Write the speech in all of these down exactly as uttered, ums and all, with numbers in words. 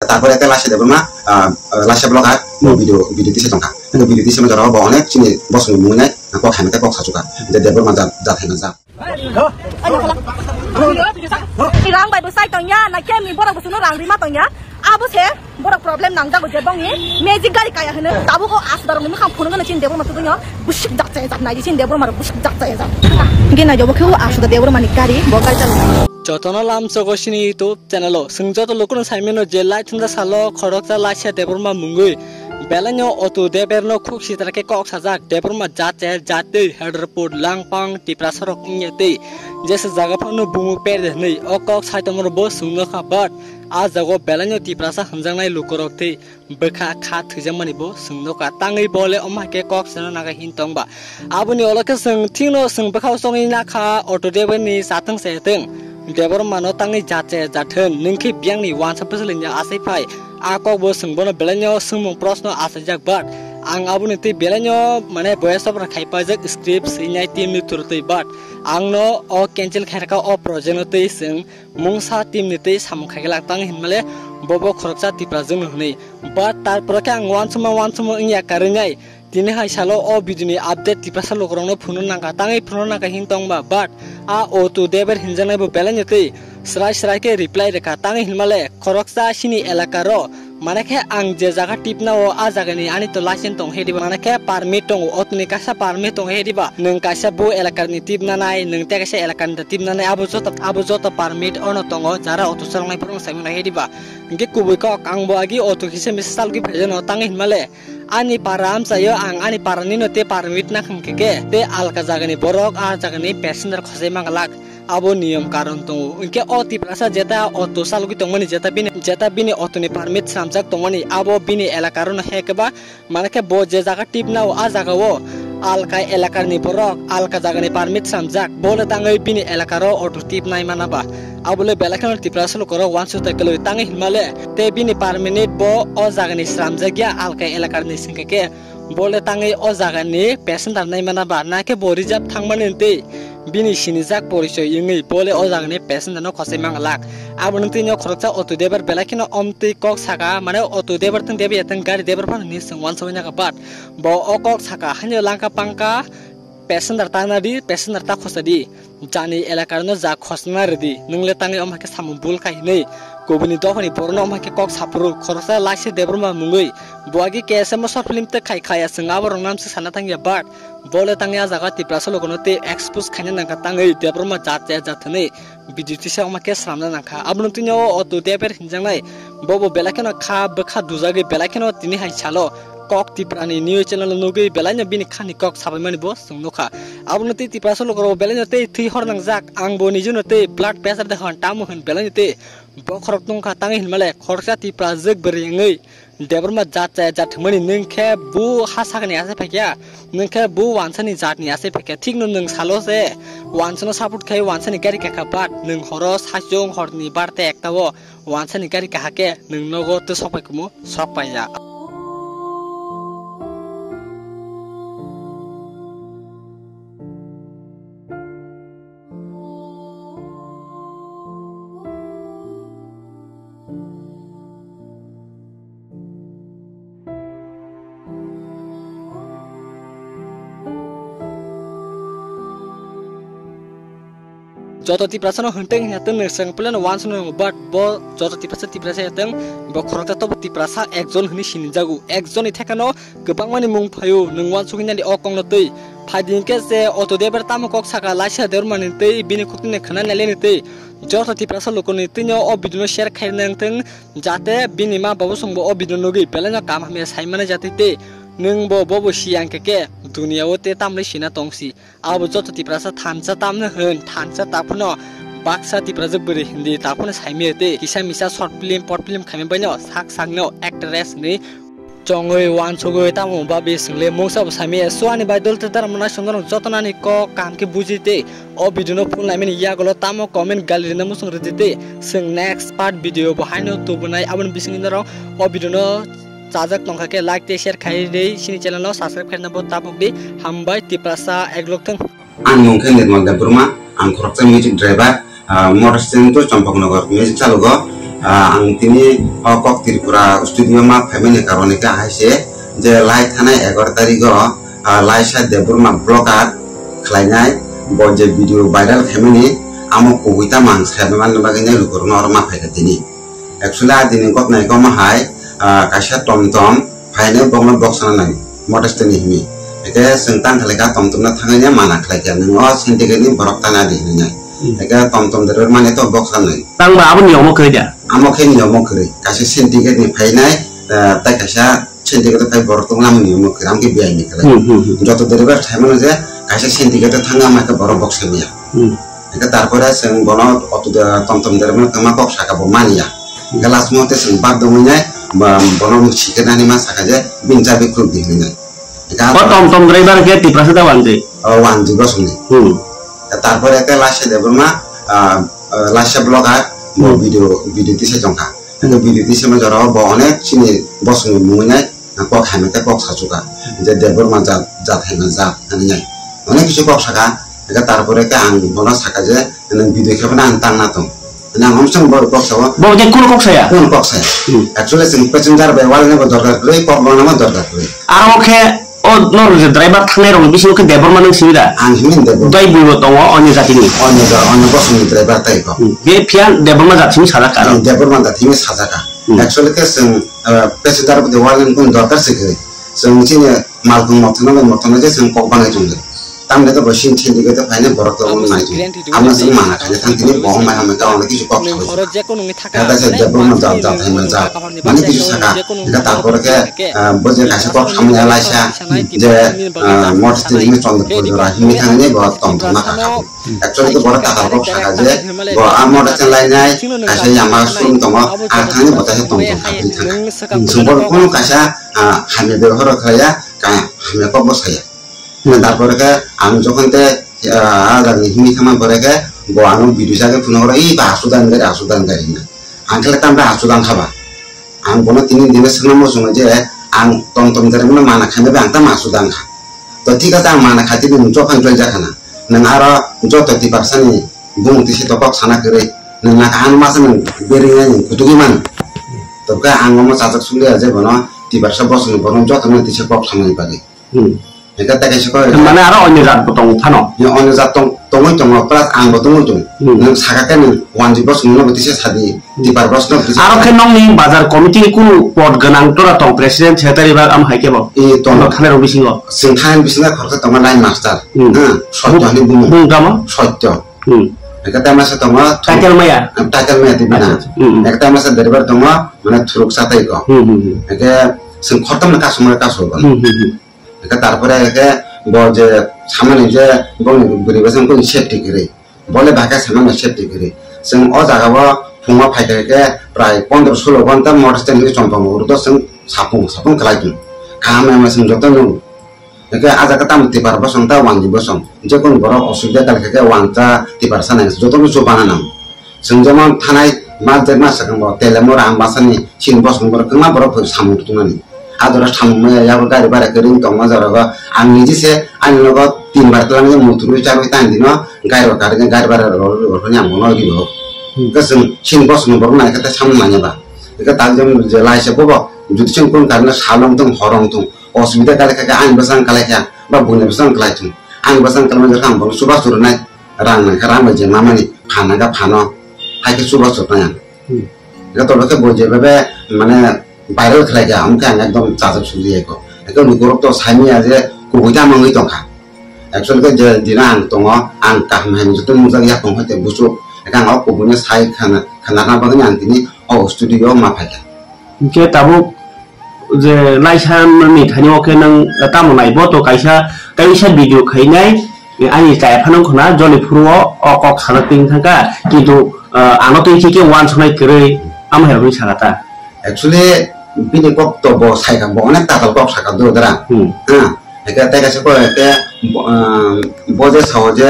Tarpore khe Lasia Debbarma, ah, ah, Lasia Block hai, bo video, video tisa tongkha. Bo video tisa jora bo onek chini bosongni mungwi nai, kok hai khe kok sachuka. Je Debbarma jat, jat hai jat. Rang bai bwsai tongya, na khe ni borok bwswkno rang rima tongya. Abo se borok problem nangjago je bongni magic gari kaya hwno. Tabuk o aswk darokni mwkhang phunukgwno chini Debbarma tubunyo. Bwswk jak chaya jak nai di chini Debbarma rok bwswk jak chaya jak. Hwnkhe nai jabo khe o aswk da Debbarmani gari, bo gari chalo. Jotono lamsogo chini YouTube channel o. Chwng joto lukuno saimano je lai thumsa salo khoroksa Lasia Debbarma mungwi. Belaino Auto Debbarno khuk sitra khe kok sajak, Debbarma jat chaya jat tei Hadrapur, Langpang, Tiprasa rok wngya tei jesa jaga phano bumu perde hwnwi o kok sai tongmano bo chwng nokha, but a jago belaino Tiprasa hwnjaknai lukurok tei bwkha kha thwijakmani bo chwng nokha. Tangwi bole omo hai khe kok sana naga hin tongba. Aboni ulo khe chwng thikno chwng bwkhao chongwi nakha Auto Debbarni chatwng se tong. Debbarmano tangwi jat chaya jat hwn, nwng khe biyangni uansa bwswlwini asai phai. A kokbo chwng bono belaino swngmung proshno achaijak, but ang aboni twi belaino mane voice over khai paijak script swinai teamni through twi, but angno o cancel khairokha o projectno twi chwng mungsa teamni twi samung khaikhe lang tang hinmale bobo khoroksa Tiprajwkno hwnwi. But tarpore khe ang uansukma uansukma wngya karwi nai. Tini hai salo o video ni update Tiprasa lukurokno phunuk nangkha, tangwi phunuk nangkha hin tongba, but a Auto Debbar hinjaknai bo belaino twi srai srai khe reply rwkha, tangwi hinmale khoroksa chini elaka ro, mane khe ang je jaga tipna o a jaga ni ani to license tong he diba, mane khe permit tongo, auto ni kaisa permit tong he diba, nwng kaisa bo elakar ni tipna nai, nwng tei kaisa elakar ni da tipna nai, abo joto, abo joto permit ono tongo, jara auto chaloknai borok sai mano he diba, hwnkhe kubui kok ang bo agi auto kisa misa chalogwi phaijano, tangwi hinmale. Ani para amchaio ang ani para nino tei permit nang hwnkhe khe tei alka jagani borok a jagani passenger khosai manglak, abo niyom karon tongo. Hwnkhe o Tiprasa jeta auto chalogwi tongmani jeta bini, jeta bini auto ni permit swnamjak tongmani abo bini elaka rono he khe ba, mane khe bo je jaga tipna o a jaga o alka elakar ni borok alka jagani permit swnamjak, bole tangwi bini elaka ro auto tipnai mana ba. Abole belai kheno Tiprasa lukurok uansuk tai kwlwi tangwi hinmale tei bini permit bo o jagani swnamjakya alka elakar ni singkhe khe bole tangwi o jagani passenger nai mana ba, na khe bo reserve thangmani tei bini sinijak porichoi wngwi bole o jagani passenger no khosai manglak. Aboni twi no khoroksa auto driver belai kheno omtwi kok saka, mane auto driver thang debya thang gari driver phano hinwi chwng uansugwi naka, but bo o kok saka haino langka pangka passenger ta nadi, passenger ta khosadi. Jani elakar no ja khosna rwdi, nwng le tangwi omo hai khe samung bul khai hinwi kubuni dophani borok no omo hai khe kok saphuru. Khoroksa Lasia Debbarma mungwi bo agi K S M o short film tei khai khaya, chwng abo rok namswk sana thangya, but bo le tangwi a jaga Tiprasa lukurokno tei expose khaina nangkha, tangwi Debbarma jat chaya jat hwnwi video tisa omo khe swnamna nangkha. Abono twi o auto driver hinjaknai bobo belai kheno kha bwkha dujagwi belai kheno tini hai salo kok Tiprani news channel o nugwi belaino bini khani kok sabaimani bo chwng nukha. Abono tei Tiprasa lukurok belaino tei thwi hor nangjak, ang bo nijino tei blood pressure de hwn tamo hwn belaino tei bokhorok tongkha, tangwi hinmale khoroksa Tiprajwk bwrwi wngwi Debbarma jat chaya jat hwnmani nwng khe bo ha sakni asai phaikha, nwng khe bo wansani jatni asai phaikha, thikno nwng salo se wansano support khai wansani gari kakha, but nwng horo saichung horni barte ekta o wansani gari kahake nwng nogo tei sok pai kumu sok paiya. Joto Tiprasa no hwnteng hwnya tong nwng swng plan once no, but bo joto Tiprasa Tiprasa ya tong, bo khoroksa tobo Tiprasa ekjon hwnwi sinijago, ekjon ni thekano kwbangmani mung phaio, nwng uansugwi nadi o kokno twi. Phaidi hinkhe se auto driver tamo kok saka Lasia Debbarmani twi bini khukni khana naleni twi. Joto Tiprasa lukuni twino o video no share khai nang thung, jate bini ma babu songbo o video nugwi belaino kam hamya saimani jatwi tei nwngbo bobo siyang khe khe duniya o tei tamle sina tongsi. Abo joto Tiprasa thansa tamno hwn, thansa taphano baksa Tiprasa bwrwi hindi taphano saimaya tei kisa misa short film, short film khaimani baino sak sakno actress ni chongwi wansugwi tamo babi swngle mungsa bo saimaya. So ani bai dol te dara mwnai songno joto nani kok kaham khe buji tei o video no full naimani yagulo tamo comment gallery no muchung rwdi tei swng next part video bo haino tubunai aboni bisingni norok o video no chajak tongkha khe like tei share khai rwdi, chini channel no subscribe khaina bo tabuk di. Hambai Tiprasa eglok thung. Ani mung khe Nirmal Debbarma, ang khoroksa music driver, ah, motor stand to Champaknagar music chalogo. Ah, ang tini o Kok Tripura studio ma phaimani karon hwnkhe hai se je lai thanai egaroh tarikh o, ah, Laisa Debbarma blogger khlainai bo je video viral khaimani amo kubui tamo ang sai manna bagwi nai lukurokno oro ma phaikha tini. Actually a dini gotna khe omo hai, ah, kaisa tomtom phainai bokno boksa nai motor stand ni himi. Hwnkhe chwng tang khlaikha tomtom no thangwi nai mana khlaikha nwng o syndicate ni borok tana di hinwi nai. Hmm. Hwnkhe tomtom driver mani to boksa nai. Tangba aboni omo kwrwi da? Amo khe niyomo kwrwi. Kaisa syndicate ni phainai, eh, tei kaisa syndicate phai borok tonglamani niyomo kwrwi. Amo khe biyai ni kwrwi. Hmm, hmm, hmm. Joto driver thaimano je kaisa syndicate thangna ma khe borok boksa maya. Hmm. Hingke tarpore chwng bono auto de-, tomtom driver no kwma kok saka bo manya. Hingke last muhurte chwng bak dongwi nai, ba, bono sikhe nani ma saka je bini chabi khuluk di hinwi nai. Hingke O tomtom driver khe Tiprasa da wanjwi? O wanjwi bosongni. Hmm. Tarpore khe Lasia Debbarma, ah, ah, Lasia blogger, bo Hmm. video, video tisa tongkha. Hingke video tisa ma jorao bo onek chini bosongni mungwi nai, kok hamya khe kok sachuka. Je Debbarma jat, jat hamya jat, hinwi nai. Onek kisu kok saka, hingke tarpore khe ang bono saka je, nwng video khe phano ang tangna tong. Nang omsong bo kok sao. Bo je kuno kok saya? Kuno kok saya? Hmm. Actually, chwng passenger bai walna bo dorkar kwrwi, kok bangna bo dorkar kwrwi. Aro khe, o nor je driver thangnai rok bisingo khe Debbarma nang simi da? Ang himni Debbarma. Dai buibo tongo, onyo jatini. Onyo ja-, onyo bosongni driver tai kok. Hmm. Be phiya Debbarma jat simi sajak ka Hmm, aro. Debbarma jat himni sajak ka. Hmm. Actually khe chwng, uh, passenger bai walna kuno dorkar se kwrwi. Chwng chini malkhung mothano bai mothano je chwng kok banai tongdi. Tamni khe bo sini sini khe phainai borok rok nai tong. Amno chwng mana khaina thang tini bo mai hamai ka ono kisu kok sabai. Kata se Debbarma jat jat hai man jat. Mani kisu saka. Hingke tarpore khe, ah, bo je kaisa kok samani Laisa je, ah, motor tini Chandra Pujora himni thangni bo tong tong na kha. Actually to borok tatal kok saka je bo a motor chenglai nai kaisa yama showroom tongo, a thangni bo kaisa tong tong kha bini thangkha. Chwng bo kunu kaisa, ah, hamya bebohar khlaiya, ka hamya kok bo saya. Hmm. Tarpore khe ang jokhon te, ah, a jagni himwi thangma pore khe bo ano video sa khe phunukgo, "Ih, ba asu dan gari, asu dan gari," hinwi. Ang khe tamra asu dan kha ba. Ang bono tini dine swngna muchungo je ang tomtom driver no mana khaina bai ang tamo asu dan kha. To thik ache ang mana kha tini nwng jokhon join jakha na. Nwng aro joto Tiprasa ni bumung tisi to kok sana kwrwi. Nwng nakha ano masa nwng bering nai nwng kutugwi mano. To khe ang omo chajak suliya je bono Tiprasa bosongni borok joto no tisa kok sanani bagwi. Hmm. Eka ta kaisa kok. Mane aro onyo jat bo tong phano. Ya, onyo jat tong, tongwi tongo, plus ang bo tongwi tong. Hmm. Nwng saka khe nwng wanjwi bosong no bo tisa sadi, Hmm. Tipar bosong no bo tisa Aro sadi. Khe nongni bazar committee ni kunu pod gwnang tora tong, president, secretary ba am hai khe bo? I tongo. Thanai rok bisingo. Chwng thanai bisingo khoroksa tongo line master. Hmm. Ha, Sotto Bung-, hinwi bumo. Bung tamo? Sotto. Hmm. Eka ta masa tongo. Title maya? Title maya tibina. Acha, acha. Hmm, hmm. Eka ta masa driver tongo, mane thuruk satai ko. Hmm, hmm, hmm. Eka chwng khoroksa no kasumar kasu ba. Hmm, hmm, hmm. Hingke tarpore hingke bo je samani je bongni bwrwi bwskango safety kwrwi. Bole bahai khe samani safety kwrwi. Chwng o jaga o phungo phaikha hingke prai pondro solo ghonta motor stand hinwi chomphang uro to chwng sapung sapung khlai tongo. Kaham ema chwng joto nukgo. Hingke ah jaga tamo tipar bosong ta wanjwi bosong. Jekunu borok osubida kali khe khe wansa tipar sanai joto no chubana nango. Chwng jemon thanai ma je ma sakang bo Telemura Ambasani chini bosong borok kwbangma borok samung tungmani. A jora samung maya yabo gari bara kwrwng tongma jora bo ang niji se ani nogo tin bar twlang je muthurwi charwi tang dino gari rok karwi gari bara rok rok ni ang bono ribo. Hmm. Hwnkhe chwng chini bosong borok nai khe samung manya ba. Hwnkhe tak jemon je lai se bobo jodi chwng kun karna salong tong horong tong osubida kali kha khe ani bwsang kalai kha ba buini bwsang kalai thung ani bwsang kalai jora ang bono chuba churunai. Rang nangkha, rang bai je mamani phan nangkha phano, hai khe chuba chuknai ang. Hmm. Joto khe bo je bebe mane viral khlai kha, amkhe ang ekdom chajak sujui eko. Ekdom lukurok to saimanya je kubui tamo wngwi tongkha. Actually khe je dina ang tongo, ang kaham hai joto nukjak yak tong hai te buchuk. Ekhe ang o kubuino sai khana, khana bagwi ang tini o studio o ma phaikha. Hingke tabuk je laisa ni thani o khe nwng tamo nai bo to kaisa, kaisa video khainai, ani chaya phano khna joni phuru o, o kok sana twi thangkha, kintu, ah, ano twi khe khe uansuknai kwrwi, amo hai rokni saka ta. Actually, bini kok to bo saikha, bo onek tatal kok saka do dara. Hmm. Ha, eke tei kaisa kok eke, bo, ah, bo je sao je,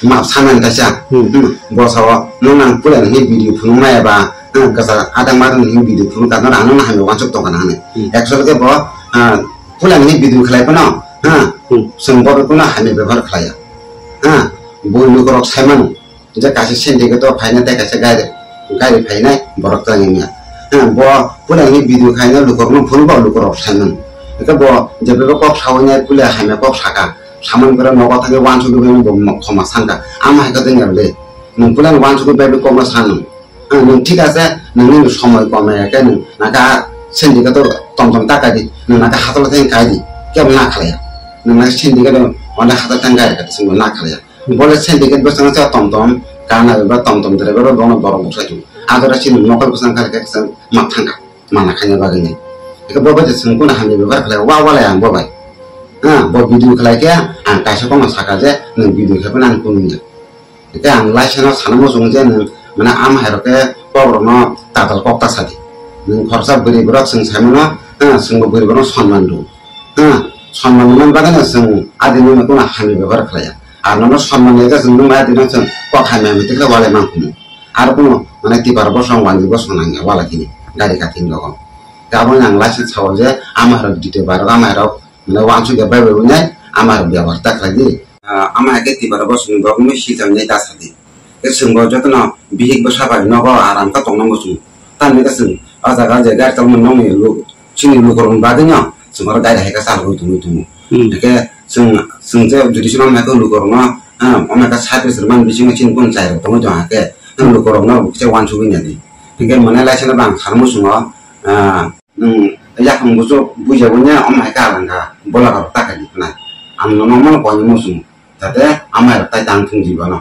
Map sanani kaisa. Hmm. Hmm. Bo sao, "Nwng nang puila nini video phunuk maya ba, hmm, kwchar adang ma nini video phunuk ka, nang ano nahani wansuk tongkha nahani." Hmm. Actually khe bo, ah, puila nini video khlai phano, ha, Hmm. Chwng bo phano hamya bebohar khlaiya. Ha, bo lukurok saimano, je kaisa syndicate o phaina tei kaisa gari. gari phainai borok tang wngya. Hwng, bo pulangni video khaina lukorokno phunukgo, lukorok saimang. Hwnkhe bo jebebo kok sawi nai, pule hamya kok saka. Samani pore nogo thangwi wansugwi bai bo khoma sanka. Ama hai khe tongya le. Nwng pulangni wansugwi bai kokno sanung. Hwng, nwng thik ase, nwng nini somoi komai khe nwng naka syndicate-o tom tom ta kai di. Nwng naka hatolo thang kai di. Kebo na khlaiya. Nwng naka syndicate-o onda hatolo thang kai khe swngbo na khlaiya. Bole syndicate bwskango sa tom tom, kana ba tom tom driver bo bono borok bwsai tongo. Adora chini mokol bwsang kha khe sa ma thangkha, mana khaina bagwi nai. Eko bo bai chwng kono hamya bebhar khlai, wa wa lai ang bo bai. Ha, bo video khlai khe ang kaisa kono saka je nwng video khe phano ang kunu ya. Eke ang license no sana mo sung je nwng mane am hai rok khe kok rok no tatal kok ta sadi. Nwng khoroksa bwrwi borok chwng sai mano, ha, chwng bo bwrwi borok no sonman rw. Ha, sonman man bagwi no chwng adi no kono hamya bebhar khlai ya. Ar nono sonman ya chwng nwng adi no chwng kok hamya hamya tikhe walai man kumu. Ar kuno mane tipar bosong wanji bosong nang ya wala kini gari kating rogo. Tabuk ang license sao je ama rok dite bar ama rok mane wansuk ya bai bai wngya ama rok byabar ta khlai di. Ah, ama ke tipar bosong rok no sitam ne ta sadi. Ke chwng bo jotono bihik bwsa bai nogo aram khe tongna muchungo. Tamni khe chwng o jaga je gari tongmani nokni lu-, chini lukurokni bagwino chwng oro gari hai khe chalogwi tongwi tongo. Hmm. Hwnkhe chwng, chwng je judicial wngkha lukurokno, ah, wngkha service rwmani bisingo chini kunu chai rok tongwi tongo hwnkhe, hmm, lukurokno kisa wansugwi nadi. Hwnkhe mane license no bo ang sana muchungo, ah, nwng yaphang buchuk buijagwi ne omo hai khe alangkha bola rok ta kha di khna. Ang nono mano koini muchungo. Jate amai rok tai tang thung di bono.